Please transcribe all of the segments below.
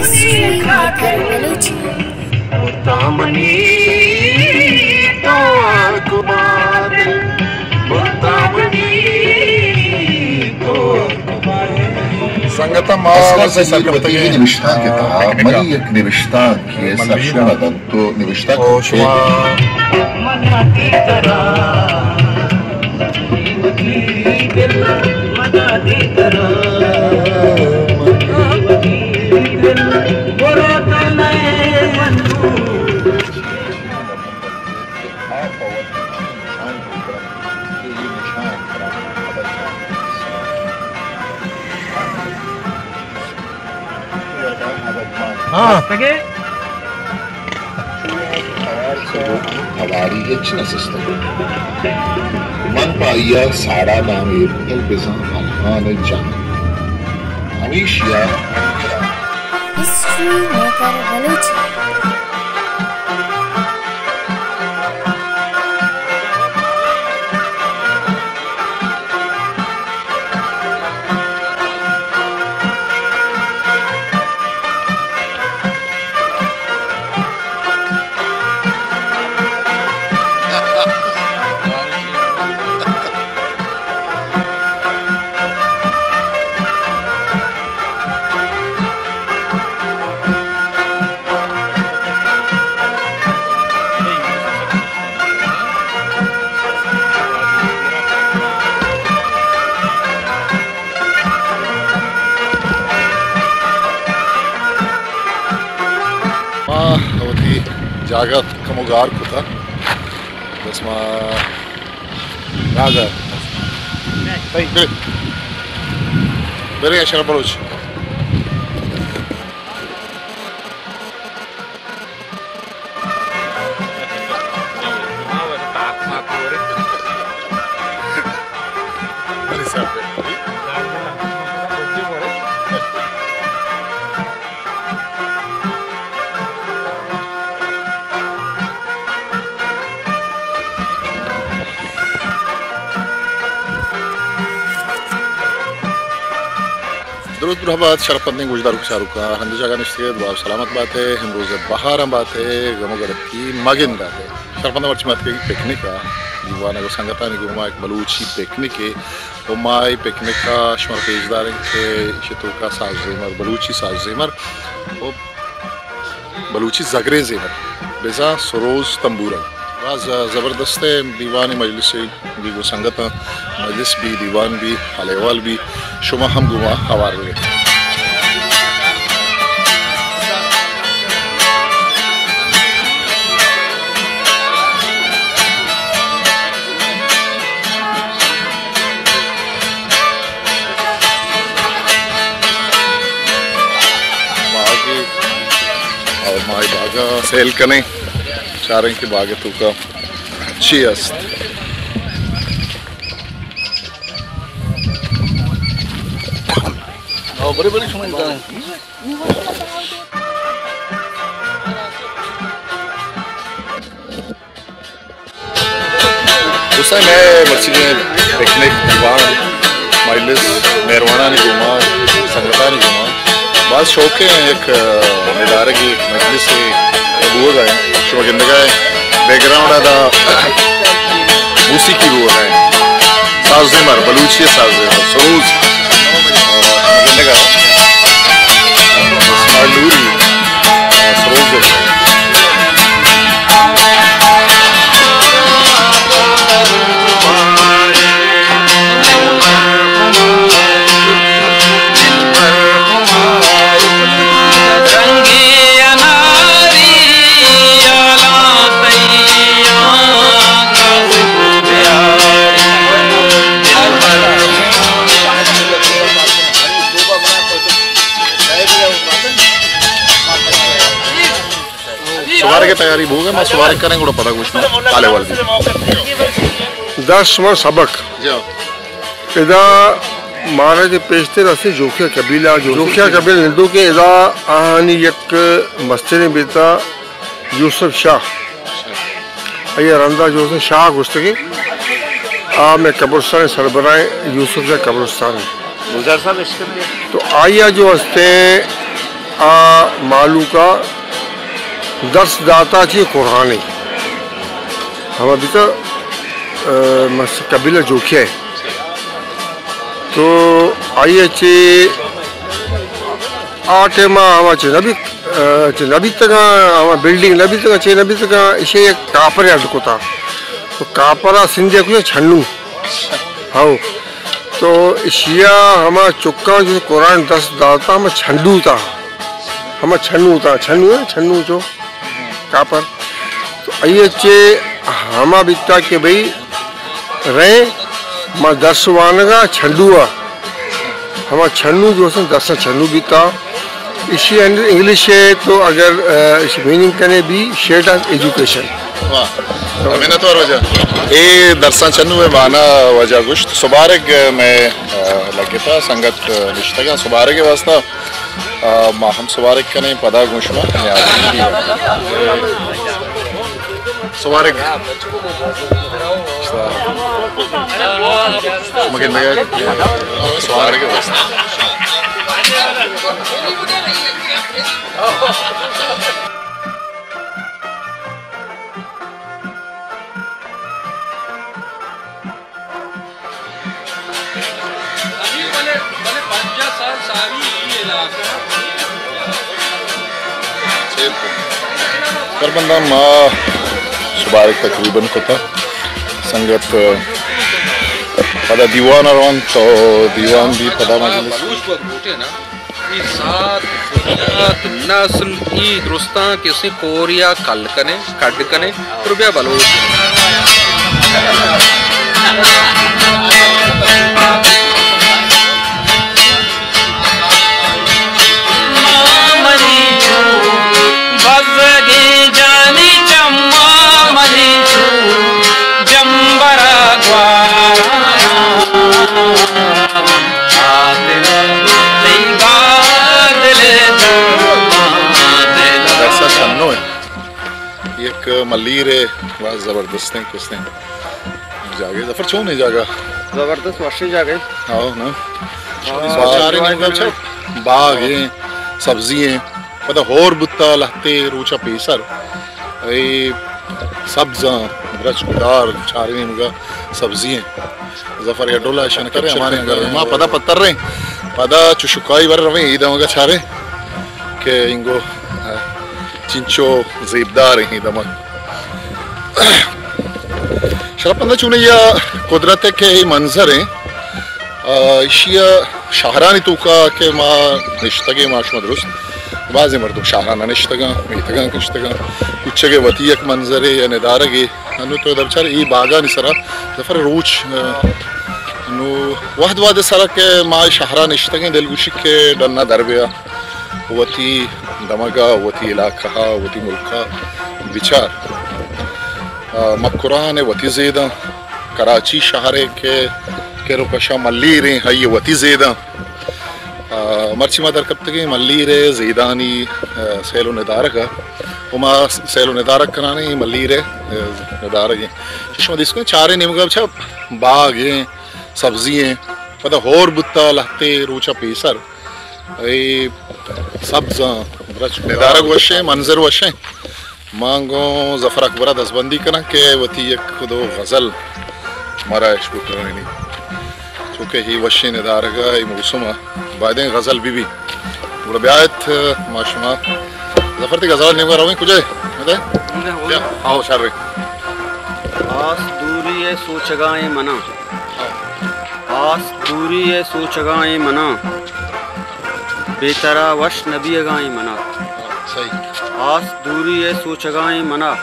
History maker Balochi. مردامنی تو آکبات، مردامنی تو آکبات۔ سنگتاں، ما اصغر وتی سید فتح علی نبشتانک ءِ تہا منی یک نبشتانکے ءِ سرشون ءَ دنت ءُ نبشتہ کت کہ ہاں۔ ہواری ہچ نہ سستگ۔ من پہ آئی ءَ ساڑا نام ایر کتگ، بزاں الہان ءِ جان۔ ہمیشی ءَ ہسٹری میکر بلوچی۔ ما وتی جاگہ کمو گار کتا، بس ما راجا۔ برے، برے اشرف بلوچ۔ درود درہبات شرپندیں گوشداروک چاروکاں، ہند جاگہ نشتگ ات، دعا و سلامت بات ئے، امروز بہاراں بات ئے، غم و گرکی مگندات ئے۔ شرپنداں مرچی ما اتکگ پکنک ءَ، دیوان ءَ گوں سنگتانی گوما یک بلوچی پکنکے، و ما اے پکنک ءَ شمارا پیش داریں کہ ایشی توکا ساز زیمر، بلوچی ساز زیمر و بلوچی زگریں زیمر، بزاں سروز تمبورگ۔ باز زبردستیں دیوانی مجلسے بی، گوں سنگتاں مجلس بی، دیوان بی، حال احوال بی، شما ہم گوما ہوار بے۔ باغے، اور ما اے باغا سیل کنیں، چاریں کہ باغ توکا چی است۔ او، بڑے بڑے شما انسان ہیں۔ دوستاں، مئے مرچیگیں پکنک دیوان مجلس مہروانانی گوما، سنگتانی گوما باز شوقیں یک ندارگے، یک مجلسے بوگا ایں۔ شما گندگا ایں بیک گراؤنڈ ءَ دا موسیقی بوگا ایں، ساز زیمر، بلوچی ساز زیمر، سروز۔ شما گندگا ایں اسماعیل نوری سروز زیمر۔ سوارگ ءِ تیاری بوگ ءَ، ما سوارگ کنیں، گڑا پدا گوش ما حال احوال دی۔ داں شما سبق۔ جی۔ ادا مارا چہ پیشتر است جوکیا قبیلہ، جوکیا قبیلہ نندوک ایں، ادا آہانی یک مستریں بیتا یوسف شاہ۔ آئی ءَ رندا جو است شاہ گوشتگی۔ آ مئے قبرستان سربراہ یوسف شاہ قبرستان۔ گلزار صاحب اشکن۔ تو آئی ءَ جو ہستیں آ مالوکا درس داتا چی قرآن ءِ۔ ہما بیتا، آ، مس-، قبیلہ جوکیا ءِ۔ تو آئی ءَ چی آ ٹائم ءَ ہما چی نبی، آ، چی نبی تگا، ہما بلڈنگ نبی تگا، چی نبی تگا، ایشی یک کاپر اڈ کتا۔ تو کاپر ءَ سندھ ءَ کجا چھنو۔ ہاؤ۔ تو ایشی ءَ ہما چکاں جو قرآن درس داتا، ہما چھنو تا۔ ہما چھنو تا، چھنو ہے، چھنو چو کاپر۔ تو آئی ءَ چی ہما بیتا کہ بھئی رئے ما درس وانگا چھنو ءَ۔ ہما چھنو جو سن درساں چھنو بیتا۔ ایشی اندر انگلش ءَ تو اگر، آ، ایشی میننگ کنے بی شیلٹر ایجوکیشن۔ واہ۔ منتوار واجہ۔ اے درساں چھنو ءِ مانا واجہ گوشت۔ سبارگ مئے، آ، لگتا سنگت نشتگاں سبارگ ءِ واسطہ۔ آ، ما ہم سوارگ کنیں، پدا گوں شما نیادگی بیت۔ سوارگ۔ شما گندگ ءَ سوارگ ءِ واسطہ۔ سربنداں ما سبارگ تقریباً کتا۔ سنگت پدا دیوان ءَ رونت تو دیوان بی پدا مجلس۔ اے سات بنیات نسل اے درستاں کسے کوریا کل کنے، کڈ کنے، پر بیا بلوچ۔ بزگیں جانی چماں منی چو جمبر ءَ گوہاراں۔ عادل تئی بادل درمان دل۔ درسا چنو ہے۔ یک ملیر ہے، باز زبردستیں کستیں جاگہ۔ ظفر چون ہے جاگہ؟ زبردست وشیں جاگہ۔ ہاں نا۔ ہاں، باغ، چارے نیمگا چا باغ ہیں، سبزی ہیں۔ پدا ہور بوتا لہتے روچا پیسر۔ اے سبزاں، درچک دار، چارے نیمگا سبزی ہیں۔ ظفر یا ڈولا شن کرے، ہمارے اگر ما پدا پتر رہے، پدا چو شکائی بر رویں، اے دمگا چارے کہ انگو، آ، چنچو زیبدار ہیں دمگ۔ شرپندہ چونی یا قدرت ہے کہ اے منظر ہیں۔ آ، ایشی ءَ شہرانی توکا کہ ما نشتگیں، ما شما درست، بازیں مردم شہران نشتگاں، میتگاں کشتگاں، کچگ ءِ وتی یک منظرے یا ندارگے۔ انو تو در چار اے باگانی سرا ظفر روچ، آ، انو وہد وہد سرا کہ ما شہران نشتگیں، دلگوشی کہ ڈنا در بیا، وتی دمگا، وتی علاقہ، وتی ملکا بچار۔ آ، مکران وتی زیداں، کراچی شہر ءَ کہ کر و کشا ملیر ایں، آئی وتی زیداں۔ آ، مرچی ما در کپتگیں ملیر ءِ زیدانی، آ، سیل و ندارگ ءَ۔ و ما سیل و ندارگ کنانیں ملیر ءِ، آ، ندارگ ایں۔ شما دیست کن چارے نیمگا چا باغ ایں، سبزی ایں۔ پدا ہور بوتا لہتے روچا پیسر۔ اے سبزاں، درچک ندارگ وشیں، منظر وشیں۔ ما گوں ظفر اکبر ءَ دزبندی کناں کہ وتی یک دو غزل مارا اش بکنانی۔ چونکہ اے وشیں ندارگ ءَ، اے موسم ءَ بایدیں غزل بہ بی۔ گڑا بیا ات ما شما ظفر تئی غزل نیمگا رویں۔ کجا ئے؟ بیا۔ آؤ شر۔ آس دوری ءِ سوچگائیں منا۔ آس دوری ءِ سوچگائیں منا، بے ترا وش نہ بیگائیں منا۔ صحیح۔ آس دوری ءِ سوچگائیں منا،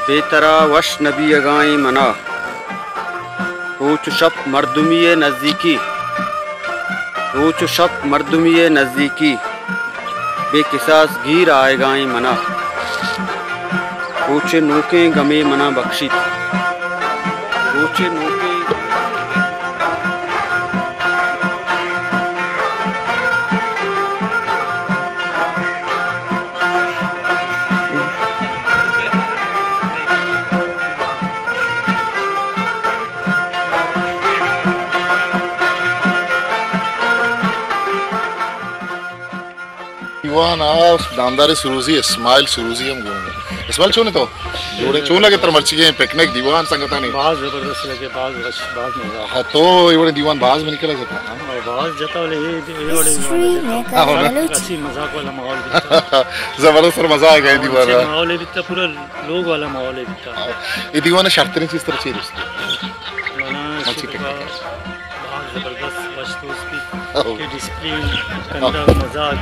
بے ترا وش نہ بیگائیں منا۔ روچ و شپ مردمی ءِ نزیکی، روچ و شپ مردمی ءِ نزیکی، بے کساس گیر آیگائیں منا۔ روچے نوکیں گمے منا بخشیت۔ روچے نوکیں دیوان ءَ نامدار سروزی اسماعیل سروزی ہم گون اِنت۔ اسماعیل، چون ئے تو؟ جوڑ ئے؟ چون لگے ترا مرچیگیں پکنک دیوان سنگتانی؟ باز زبردست لگے، باز وش، باز مزہ۔ ہاں، تو اے وڑیں دیوان باز منی کرا جتا؟ ہاں، باز جتا، بلے اے، اے وڑیں دیوان جتا۔ ہاں، ہاں۔ ہسی مذاق والا ماحول بیتا۔ زبردست، مزہ آ گیا دیوان ءَ۔ ماحول بیتا، پورا لوگ والا ماحول بیتا۔ ہاں۔ اے دیوان ءِ شرتریں چیز ترا چی دوست؟ منا مرچی پکنک ءَ باز زبردست وش دوست بیت۔ ہاں۔ کہ ڈسپلین، ہاں۔ کندا مزاق،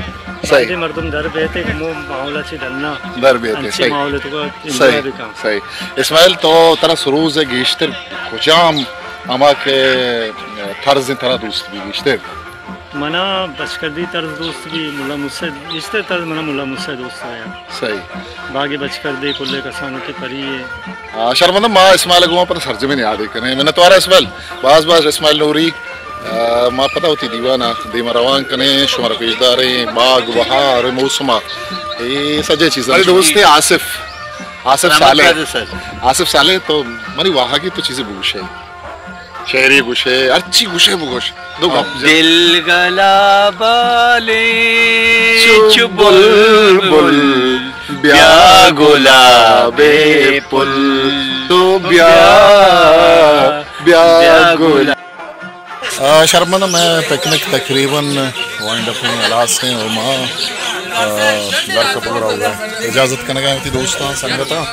صحیح۔ بایدے مردم در بیت کہ مو ماحول ءَ چہ ڈنا، در بیت، انچیں صحیح۔ ماحول ءِ توکا انجوائے، صحیح، بکن۔ صحیح۔ اسماعیل، تو ترا سروز ءَ گیشتر کجام ہما کہ طرز ترا دوست بی گیشتر؟ منا بچکردی طرز دوست بی، ملا موسی، گیشتر طرز منا ملا موسی دوست آیا۔ صحیح۔ باغ بچکردی، پل کسانو کہ پری ئے۔ آ، شرمندہ، ما اسماعیل ءَ گوں پدا سرجمیں یادے کنیں۔ منتوار اسماعیل، باز باز اسماعیل نوری۔ آ، ما پدا وتی دیوان ءَ دیم ءَ روان کنیں، شمارا پیش داریں باغ بہار موسم ءَ۔ اے سجے چیزاں۔ منی دوست آصف، آصف صالح۔ آصف صالح، تو منی واہگی تو چیزے بگوش ئے۔ شعرے گوش ئے، ہرچی گوش ئے بگوش۔ دو گپ جن۔ دل گلابالیں چو بلبل، بیا گلاب پل، تو بیا، بیا گل۔ آ، شرمندہ، مئے پکنک تقریباً وائنڈ اپ ایں، ہلاس ایں اور ما، آ، گھر کا پورا ہوا ہے۔ اجازت کنگا ایں وتی دوستاں، سنگتاں۔